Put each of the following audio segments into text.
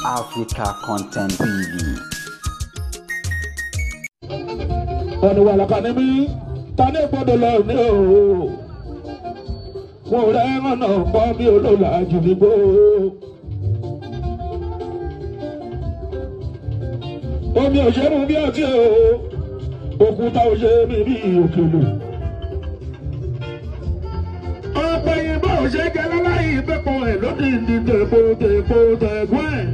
Africa Content TV. Ọ̀nìwà làkàní mi ta ní gbọ́dọ̀ lọ ní o. Wọn ò rẹ́ ọ̀nà pọ̀ bí olóòlà jù nígbó. Omi ò ṣe mú bí ọtí o, òkúta ò ṣe mí bí òkèlè. Ọ̀pọ̀ ìbọn ò ṣe jẹ láláì pẹ́pọ̀ ẹ̀ lódìdí tèpo tèpo tẹ̀gbọ́n ẹ̀.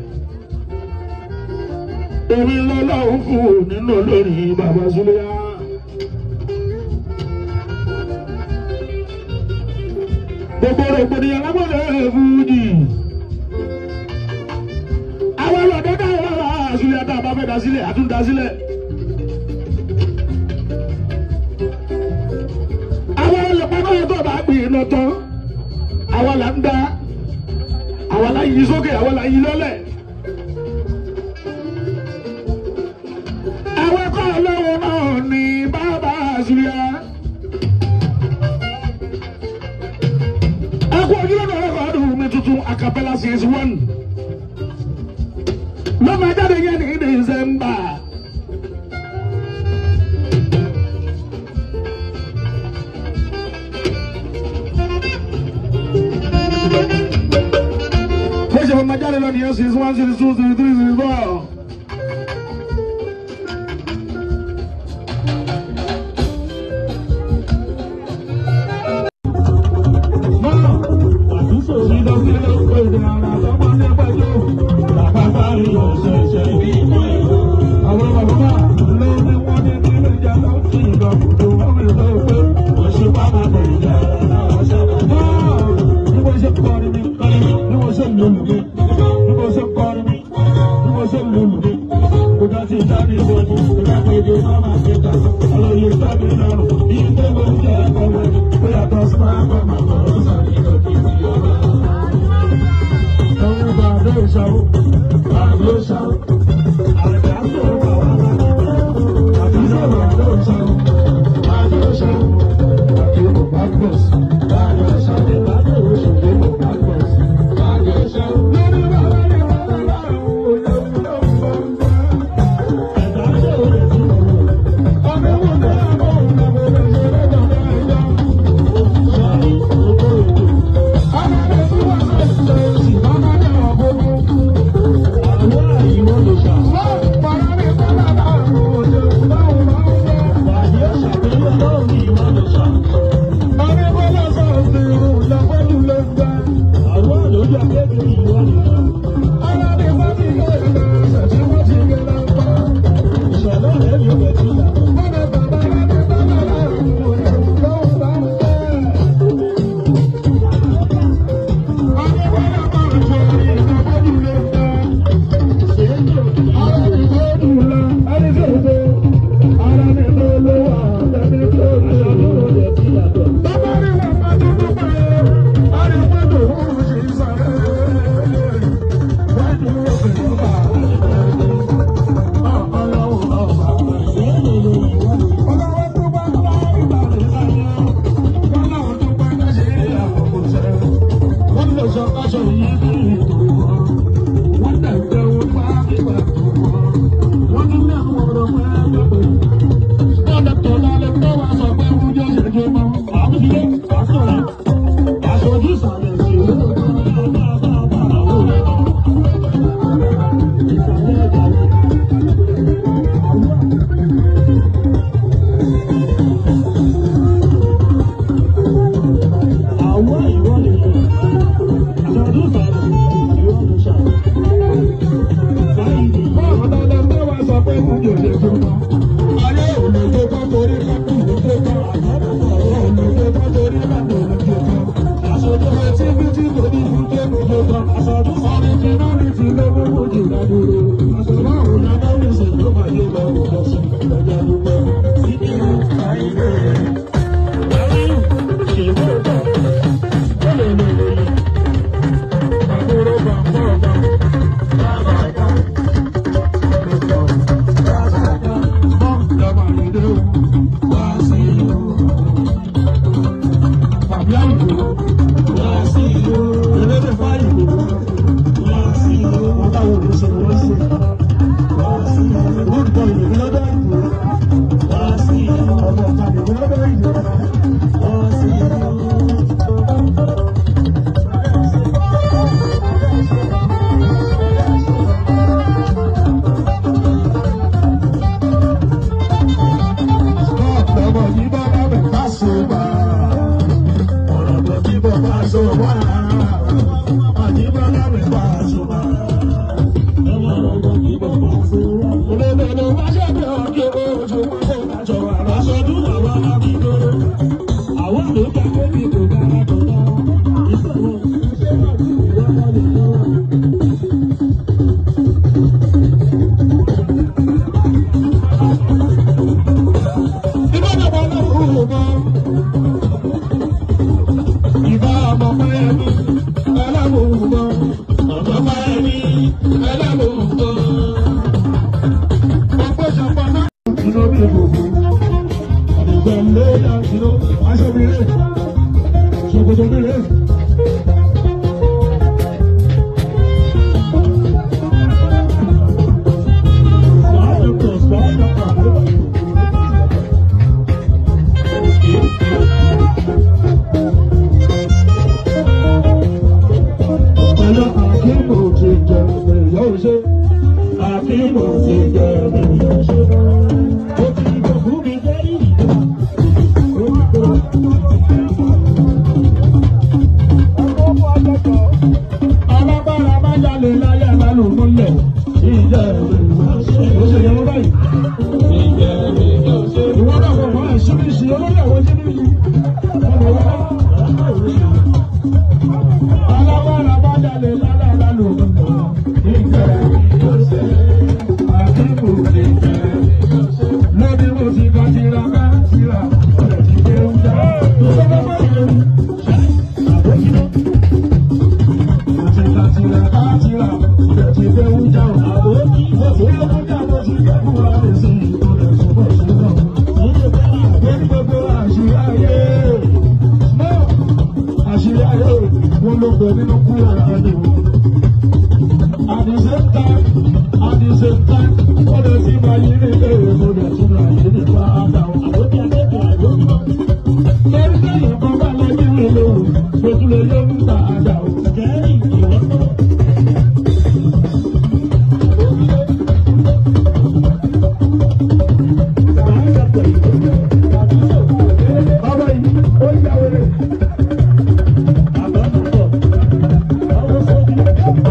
Èmi lọ́lọ́run fún ò nínú olórí bàbá Súlẹ́yà. Gbogbo rògbòdìyàn lágbọ́dọ̀ fújì. Àwọn ọlọ́dọ́ dáhùn bàbá Súlẹ́yà tá a bá fẹ́ dá sílẹ̀ àtúndá sílẹ̀. Àwọn ọlọ́pàá náà tó bá gbìn iná tán. Àwa là ń dá, àwa là ń yí sókè, àwa là ń yí lọ́lẹ̀. Àwọn ẹ̀kọ́ ọlọ́run náà ní bàbá Súlẹ́yà. Ẹ kú ojúlọ́dọ̀ ọlọ́kọ̀ ọdún mi tuntun acapella season 1. Ló máa jáde yẹn ní December. Bó ṣe máa jáde lọ nìyẹn season 1, season 2, season 3, season 4.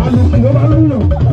Alùpùpù ló máa ń lù yàn.